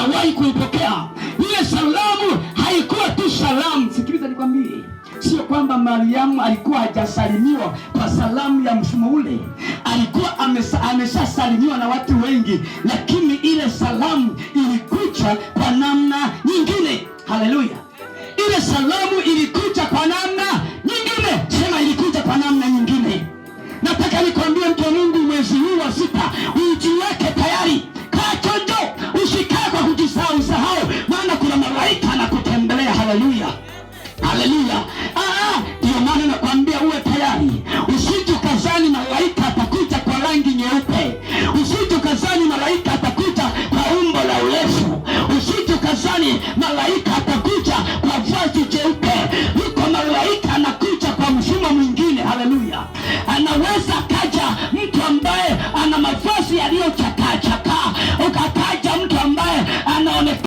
hajawahi kuipokea. Ile salamu haikuwa tu salamu. Sikiliza nikwambie, sio kwamba Mariamu alikuwa hajasalimiwa kwa salamu ya mfumo ule, alikuwa ameshasalimiwa na watu wengi, lakini ile salamu ilikuja kwa namna nyingine. Haleluya! Ile salamu ilikuja kwa namna nyingine. Sema, ilikuja kwa namna nyingine. Nataka nikwambie mtu wa Mungu, mwezi huu wa sita ujiweke tayari, kaa chonjo, usikae kwa kujisahau sahau, maana kuna malaika anakutembelea. Haleluya, haleluya! Ndio maana nakwambia uwe tayari, usije ukazani malaika atakuja kwa rangi nyeupe, usije ukazani malaika atakuja kwa umbo la urefu, usije ukazani malaika atakuja kwa vazi jeupe. Yuko malaika anakuja kwa mfumo mwingine. Haleluya! Anaweza kaja mtu ambaye ana mavazi yaliyochafuka.